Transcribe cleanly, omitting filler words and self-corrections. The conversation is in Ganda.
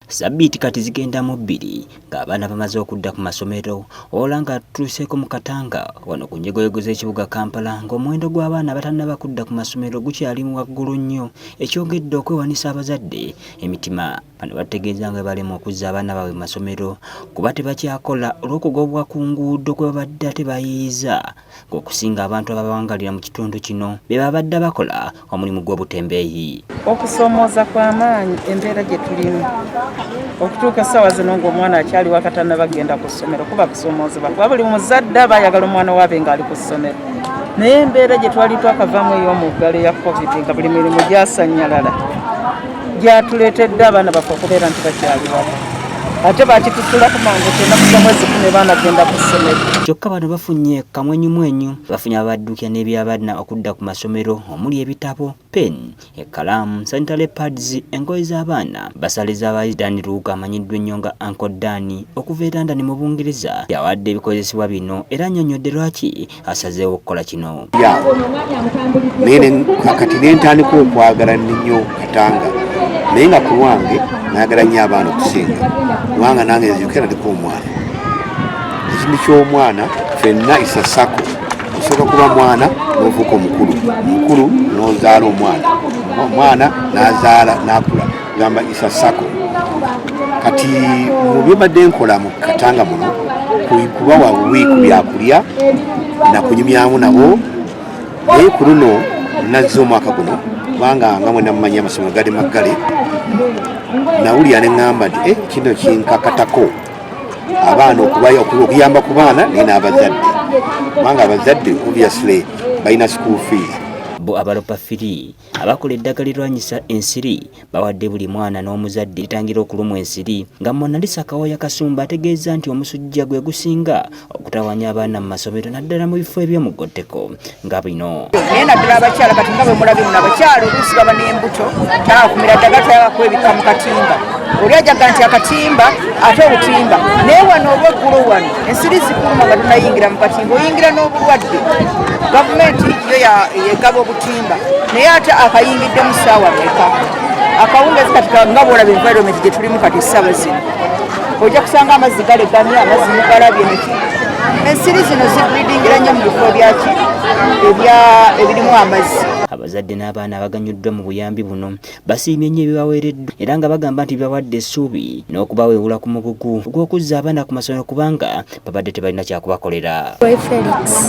Ssabbiiti kati zigenda mu bbiri ng'abaana bamaze okudda ku masomero wabula nga tutuuseeko mu Katanga wano ku njegoyego z'ekibuga Kampala ng'omuwendo gw'abaana abatannaba kudda ku masomero gukyali waggulu nnyo ekyongedde okwewanisa abazadde emitima. Bano bategeeza nga bwe balemwa okuzza abaana baabwe mu masomero kuba tebakyakola olw'okugobwa ku nguudo kwe babadde ate bayiiyiza ng'okusinga abantu abawangalira mu kitundu kino be babadde bakola omulimu gw'obutembeeyi. Okusoomooza kw'amaanyi embeera gye tulimu okutuuka essaawa zino ng'omwana akyali waka tannaba kugenda ku ssomero kuba kusoomoozebwa kuba buli muzadde aba ayagala omwana we abe ng'ali ku ssomero, naye embeera gye twali twakavaamu ey'omuggalo eya Covid nga buli mirimu gyasannyalala gyatuleetedde abaana baffe okubeera nti bakyali waka ate bakitusulaku mangu ti ennaku za mwezi 10 baana genda ku ssomero. Kyokka bano bafunye kamwenyumwenyu, bafunye ababaddukira n'ebyabaana okudda ku masomero omuli ebitabo, pen, ekkalaamu, sanitary pads, engoye z'abaana, basale z'abayizi. Dan Luuga amanyiddwa ennyo nga Uncle Dan okuva e London mu Bungereza yawadde ebikozesebwa bino era annyonnyodde lwaki asazeewo okukola kino. Naye kati nentandika okwagala nnyo Katanga, naye nga ku lwange nayagala nnyo abaana okusinga, kubanga nange nzijukira ndiko omwana. Ekintu ky'omwana fenna isasako osooka kuba mwana n'ofuuka omukulu, omukulu n'ozaala omwana, omwana n'azaala n'akula, gamba isasako. Kati mu byembadde nkola mu Katanga muno kubawa buwi ku byakulya nakunyumyamu nabo, naye ku luno nazze omwaka guno kubanga nga mwe namumanyi amasomero gali maggale, nawulira ne ŋŋamba nti kino kinkakatako abaana okuyamba ku baana naye n'abazadde, kubanga abazadde obviously balina school fees. Bo abalopa firi abakola eddagala erirwanyisa ensiri bawadde buli mwana n'omuzadde etangira okulumwa ensiri, nga Monalisa Kawooya Kasumba ategeeza nti omusujja gwe gusinga okutawaanya abaana mu masomero naddala mu bifo eby'omugotteko nga bino. Naye naddala abakyala kati nga bwe mulabye muno abakyala oluusi baba n'embuto, taakumira ddagala, tayagala kwebikka mu katimba, oli ajaga nti akatimba ate obutimba, naye wano olweggulo wano ensiri zikuluma nga tonayingira mu katimba, oyingira n'obulwadde. Gavumenti yo yegaba obutimba, naye ate akayingiddemu ssaawa meka akawungezi kati nga bwolaba environment gye tulimu kati essaawa zino ojja kusanga amazzi galegamye, amazzi mugalabye neki, ensiri zino zibreedingira nnyo mu bifo byaki ebirimu amazzi. Abazadde n'abaana abaganyuddwa mu buyambi buno basiimye nnyo ebibaweereddwa era nga bagamba nti bibawadde essuubi n'okubaweewula ku mugugu ogw'okuzza abaana ku masomero kubanga babadde tebalina kyakubakolera. Felix.